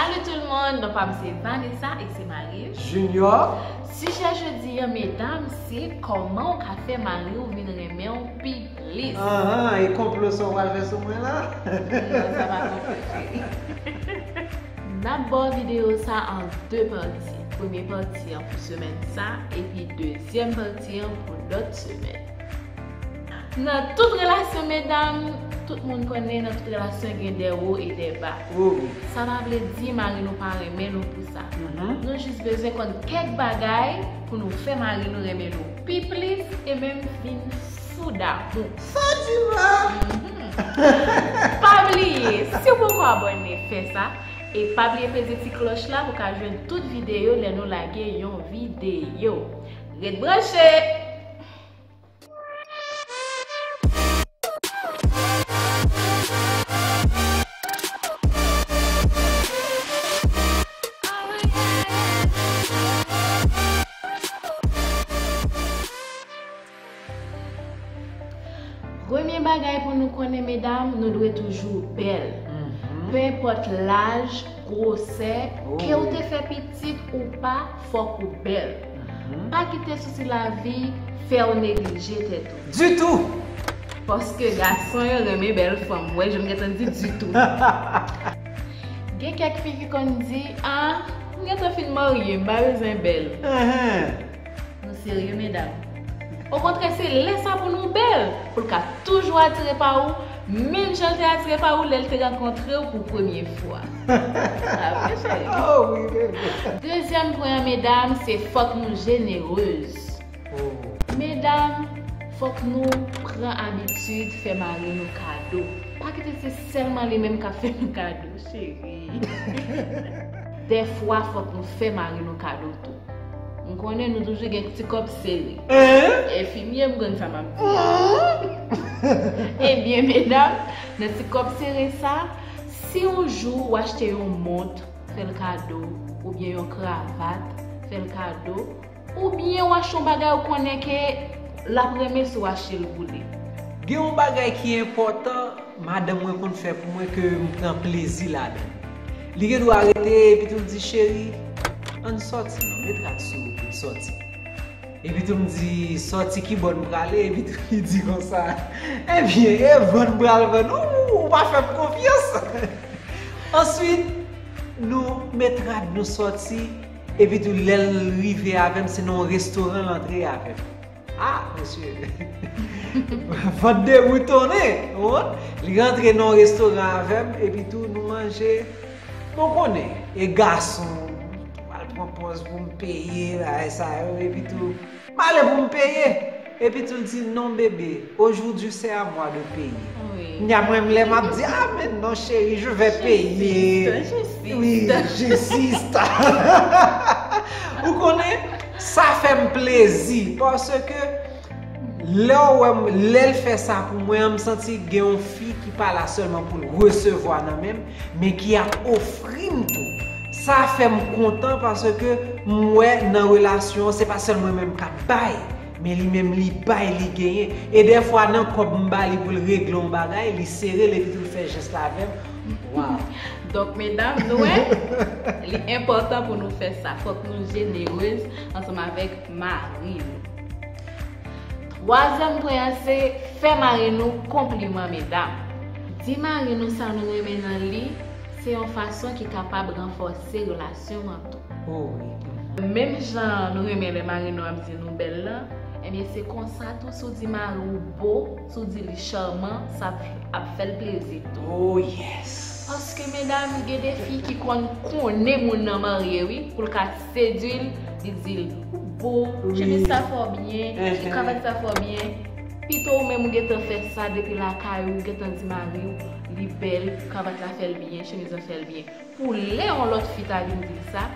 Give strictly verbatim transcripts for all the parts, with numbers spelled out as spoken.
Salut tout le monde, non pa m se Vanessa e se mari Junior. Sijè jodi an, medam, se kòman w ka fè mari w vin renmen w pi plis. Ahan, e konplo sa w pral fè sou mwen la? Non, sa pa konplo, cheri. N ap ba w videyo sa an de pati. Premye pati an pou semèn sa, epi dezyèm pati an pou lòt semèn. Nan tout relasyon, medam, tout moun konnen nan tout relasyon gen de wo e de ba. Wi, wi. Sa pa vle di mari nou pa renmen nou pou sa. Mhm. Nou jis bezwen konn kèk bagay pou nou fè mari nou renmen nou pi plis e menm vin fou damou. Sa di la? Mhm. Pa bliye, si w poko abòne, fè sa. E pa bliye peze ti klòch la pou w ka jwenn tout videyo lè nou lage yon videyo. Ret branche! Premye bagay pou nou konnen, medam, nou dwe toujou bèl. Mhm. Pe enpòt laj, gwosè, oh, ke w te fè pitit ou pa, fòk ou bèl. Mhm. Pa kite sousi lavi fè w neglije tèt ou. Ditou! Paske gason yo renmen bèl fanm. Ou wè, jan m gentan di ditou. Gen kèk fi ki konn di, "Ah, m gentan fin marye, m pa bezwen bèl." Ahan. Nou serye, medam? Okontrè, se lè sa pou nou bèl, pou l ka toujou atire pa ou, menm jan l te atire pa ou lè l te rankontre w pou premye fwa. Sa vre, cheri? Oh, wi, bebe. Dezyèm pwen an, medam, se fòk nou jenerez. Oh. Medam, fòk nou pran abitid fè mari nou kado. Pa kite se sèlman li menm k ap fè nou kado, cheri. Dèfwa, fòk nou fè mari nou kado tou. M konnen nou toujou gen ti kòb sere. Hein? Enfimye, m konn sa m ap di. Hein? Ebyen, medam, nan ti kòb sere sa, si yon jou w achte yon mont, fè l kado, oubyen yon kravat, fè l kado, oubyen w achte yon bagay ou konnen ke l ap renmen si w achte l pou li. Gen yon bagay ki enpòtan, madanm mwen konn fè pou mwen ke m pran plezi ladan l. Li gen dwa rete epi tou l di, "Cheri, ann sòti non, met rad sou ou pou n sòti." Epi tou m di, "Sòti ki bò n prale?" Epi tou li di konsa, "Ebyen, e vann m pral vann ou, ou pa fè m konfyans." Answit, nou met rad nou sòti, epi tou lè l rive avè m, se nan yon restoran l antre avè m. Ah, mesye. Vant deboutone, ou konprann? Li rantre nan yon restoran avè m, epi tou nou manje. Bon, konnen, e gason, m pral pran pòz pou m peye, bagay sa yo, epi tou, m ale pou m peye. Epi tou l di, "Non, bebe, aujourd'hui c'est à moi de payer." Wi. Kounya mwen, lè m ap di, "Ah, mais non, chérie, je vais payer." J'insiste, j'insiste. Wi, j'insiste. Ou konnen, sa fè m plezi, paske lè w wè m, lè l fè sa pou mwen an, m santi gen yon fi ki pa la sèlman pou l resevwa nan men m, men ki ap ofri m tou. Sa fè m kontan paske m wè nan relasyon an, se pa sèl mwen menm k ap bay, men li menm li bay, li genyen. E dèfwa nan kòb m ba li pou l regle yon bagay, li sere l epi tou l fè jès la avè m. Waw! Donk, medam, nou wè, li enpòtan pou nou fè sa. Fòk nou jenerez ansanm avèk mari nou. Twazyèm pwen an se fè mari nou konpliman, medam. Di mari nou sa nou renmen nan li, se yon fason ki kapab ranfòse relasyon an tou. Oh, wi. Menm jan nou renmen lè mari nou ap di nou bèl lan, ebyen, se konsa tou, si w di mari w bo, si w di li chaman, sa ap, ap fè l plezi tou. Oh, yes. Paske, medam, gen de fi ki konn konnen moun nan marye, wi, pou l ka sedui l, li di l, "Ou bo, wi, chemiz sa fè w byen, mhm, kravat sa fè w byen." Pito ou menm ou gentan fè sa depi lakay ou, ou gentan di mari w, li bèl, kravat la fè l byen, chemiz la fè l byen. Pou lè yon lòt fi ta vin di l sa,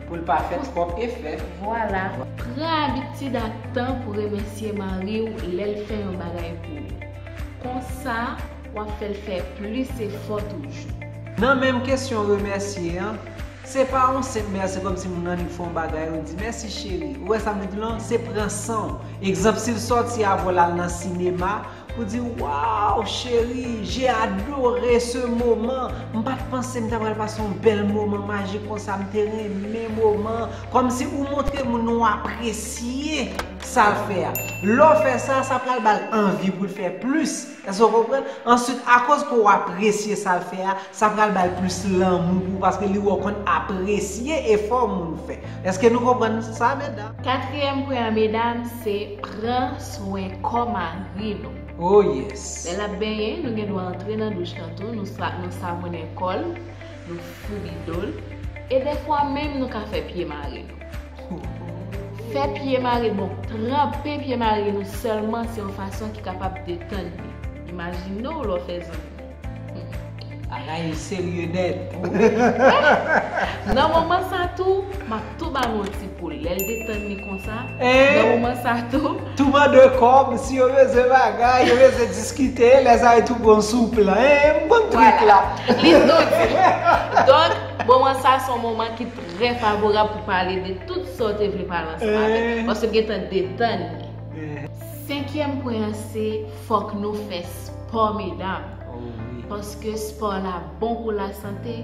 pou l pa fè twòp efè. Vwala. Pran abitid ak tan pou remèsye mari w lè l fè yon bagay pou ou. Konsa, w ap fè l fè plis efò toujou. Nan menm kesyon remèsye an, se pa yon senp mèsi kòmsi moun annik fè yon bagay, ou di, "Mèsi, cheri." Ou wè sa m vle di w lan? Se pran san w. Egzanp, si l sòti avè w, l al nan sinema, Ou di, waw, cheri, j'ai adoré ce moment. M pa t panse m ta pral pase yon bèl moman majik konsa. M te renmen moman. Kòmsi ou montre moun ou apresye sa l fè a. Lè w fè sa, sa pral ba l anvi pou l fè plis. Èske w konprann? Answit, akoz ke w apresye sa l fè a, sa pral ba l plis lanmou pou ou paske li wè w konn apresye efò moun fè. Èske nou konprann sa, medam? Katriyèm pwen an, medam, se pran swen kò mari nou. Oh yes. Lè l ap benyen, nou gen dwa antre nan douch lan tou, nou sa, nou savonnen kò l, nou foubi do l, e dèfwa menm nou ka fè pye mari nou. Fè pye mari, bon, tranpe pye mari nou sèlman se yon fason ki kapab detann li. Imajine w lè w fè zanmi. Bagay serye nèt. Nan moman sa tou, m ap tou ba nou yon ti poul. Lè l detann li konsa, nan moman sa tou, tou mande kòb, si yo bezwen bagay, yo bezwen diskite, lè sa yo tou pran sou plan. Eh, m konn trik la. Li tou di. Donk, moman sa se yon moman ki trè favorab pou pale de tout sa w te vle pale ansanm avè l. Paske l gentan detann li. Senkyèm pwen an se fòk nou fè spò, medam. Oh wi. Paske spò la bon pou lasante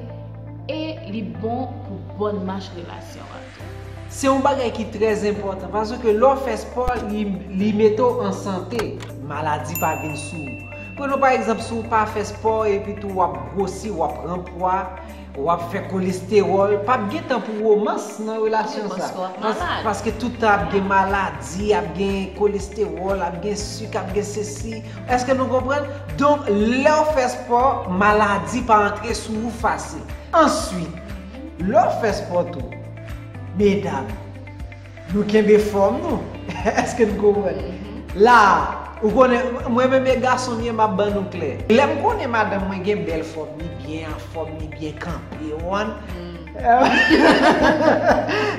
e li bon pou bòn mach relasyon an tou. Se yon bagay ki trè enpòtan paske lè w fè spò, li, li mete w an sante. Maladi pa vin sou ou. Pran nou pa egzanp, si w pa fè spò epi tou w ap gwosi, w ap pran pwa, w ap fè kolestewòl, p ap gen tan pou womans nan relasyon sa. Paske w ap malad. Paske tout tan ap gen maladi, ap gen kolestewòl, ap gen sik, ap gen sesi. Èske nou konprann? Donk, lè w fè spò, maladi pa antre sou ou fasil. Answit, lè w fè spò tou, medam, nou kenbe fòm nou. Èske nou konprann? La, ou konnen, mwen menm e gason m ye, m ap ban nou klè. Lè m konnen madanm mwen gen bèl fòm, li byen anfòm, li byen kanpe, ou konprann?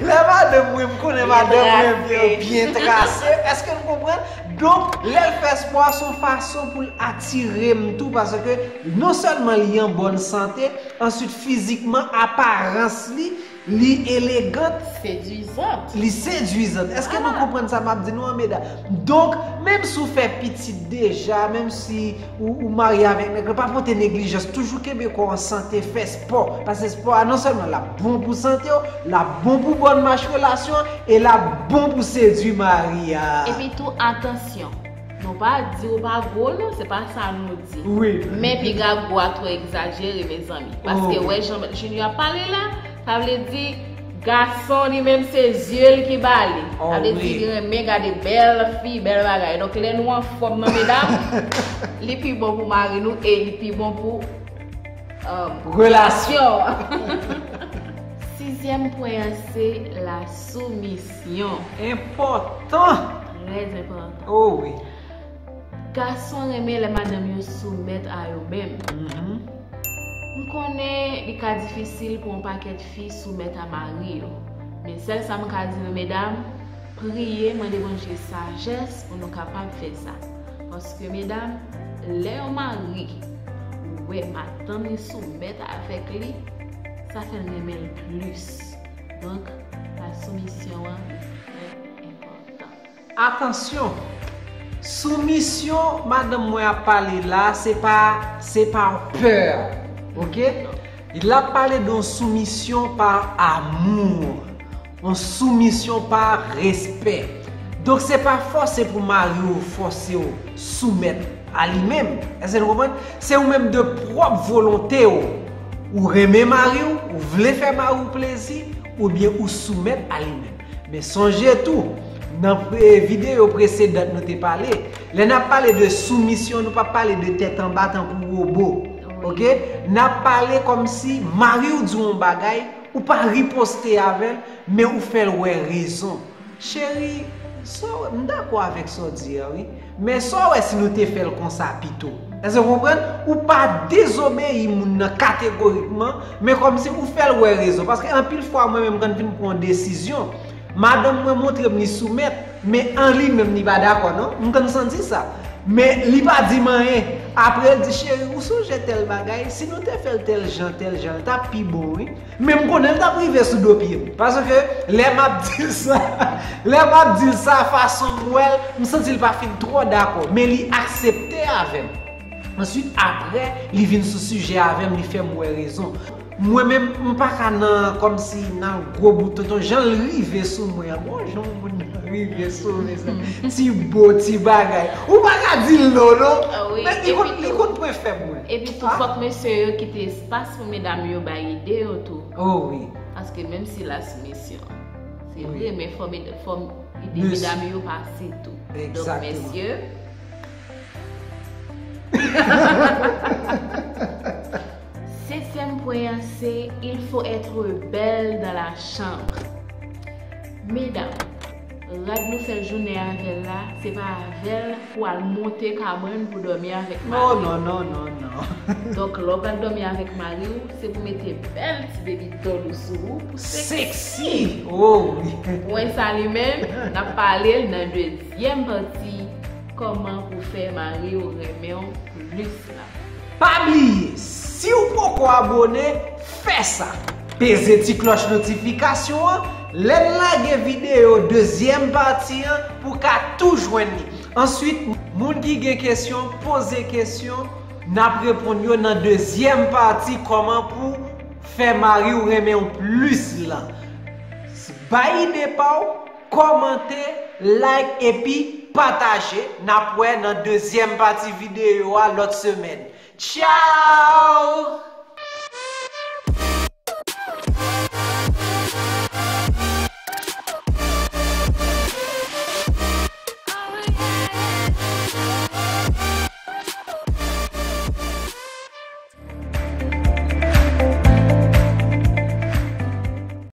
Lè madanm mwen, m konnen madanm mwen byen, byen trase. Èske nou konprann? Donk, lè l fè spò a, se yon fason pou l atire m tou, paske non sèlman li an bòn sante, answit fizikman, aparans li, li elegant. Sedwizant. Li sedwizant. Èske nou konprann sa m ap di nou an, medam? Donk, menm si w fè pitit deja, menm si ou, ou marye avèk nèg la, pa pote neglijans. Toujou kenbe kò w an sante, fè spò. Paske spò a, non sèlman l ap bon pou sante w, l ap bon pou bòn mach relasyon an, e l ap bon pou sedwi mari a. Epi tou, atansyon. Nou pa di ou pa gwo, non, se pa sa nou di. Wi. Men piga gwo a twò egzajere, mezanmi. Paske, wè jan Junior ap pale la, sa vle di, gason li menm se zye l ki ba li. Sa vle di, li renmen gade bèl fi, bèl bagay. Donk, lè nou anfòm nan, medam, li pi bon pou mari nou e li pi bon pou, um, relasyon. Sizyèm pwen an se la soumisyon. Enpòtan. Trè enpòtan. Oh wi. Gason renmen lè madanm yo soumèt a yo menm. M konnen li ka difisil pou yon pakèt fi soumèt a mari yo. Men sèl sa m ka di nou, medam, priye, mande Bondye sajès pou nou kapab fè sa. Paske, medam, lè yon mari wè madanm li soumèt avèk li, sa fè l renmen l plis. Donk, la soumisyon an, li trè enpòtan. Atansyon! Soumisyon madanm mwen ap pale la, se pa, se pa pè, oke? L ap pale de yon soumisyon pa amour, yon soumisyon pa respè. Donk, se pa fòse pou mari w fòse w soumèt a li menm. Èske nou konprann? Se ou menm de pwòp volonte w. Ou renmen mari w, ou vle fè mari w plezi, oubyen ou soumèt a li menm. Men sonje tou, nan pre-, videyo presedan nou te pale, lè n ap pale de soumisyon, nou p ap pale de tèt anba tankou wobo. Wi. Oke? N ap pale kòmsi mari w di w yon bagay, ou pa riposte avè l, men ou fè l wè rezon. Cheri, sa w, m dakò avèk sa w di a, wi. Men sa w wè si nou te fè l konsa pito? Èske w konprann? Ou pa dezobeyi moun nan kategorikman, men kòmsi ou fè l wè rezon. Paske anpil fwa, mwen menm, kan m fin pran yon desizyon, madanm mwen montre m li soumèt, men an li menm, li pa dakò, non. M konn santi sa. Men li pa di m anyen. Apre l di, cheri, ou sonje tèl bagay? Si nou te fè l tèl jan, tèl jan, l t ap pi bon, wi. Men m konnen l t ap rive sou do pye m. Paske lè m ap di l sa, lè m ap di l sa, fason m wè l, m santi l pa fin twò dakò. Men li aksepte avè m. Answit, apre, li vin sou sijè avè m, li fè m wè rezon. Mwen menm, m pa ka nan, kòmsi nan gwo bout tonton. Jan l rive sou mwen an, bon, jan yon moun rive sou mwen sa. Ti bo, ti bagay. Ou pa ka di l non, non. Ah wi, men li epi konn, li tou, konn pwen fè mwen. Epi tou, ah, Fòk mesye yo kite espas pou medam yo bay ide yo tou. Oh wi. Paske menm si la sou misyon, se wi, vre, men fò, fò ide medam yo pase tou. Donk, egzakteman, mesye, Setyèm pwen an se, il faut être belle dans la chambre. Medam, rad nou fè jounen avè l la, se pa avè l pou al monte kabann pou dòmi avèk mari w. Non, non, non, non, non. Donk, lè w pral dòmi avèk mari w, se pou mete bèl ti baby doll ou sou ou pou seksi. Seksi! Oh wi. Pwen sa li menm, n ap pale l nan dezyèm pati, kòman pou fè mari w renmen w plis la. Pa bliye, si w poko abone, fè sa. Peze ti klòch notifikasyon an, lè n lage videyo dezyèm pati an, pou w ka tou jwenn li. Answit, moun ki gen kesyon, poze kesyon, n ap reponn yo nan dezyèm pati, kòman pou fè mari w renmen w plis lan. Bay ide pa w, kòmante, like epi pataje. N ap wè nan dezyèm pati videyo a lòt semèn. Tchao!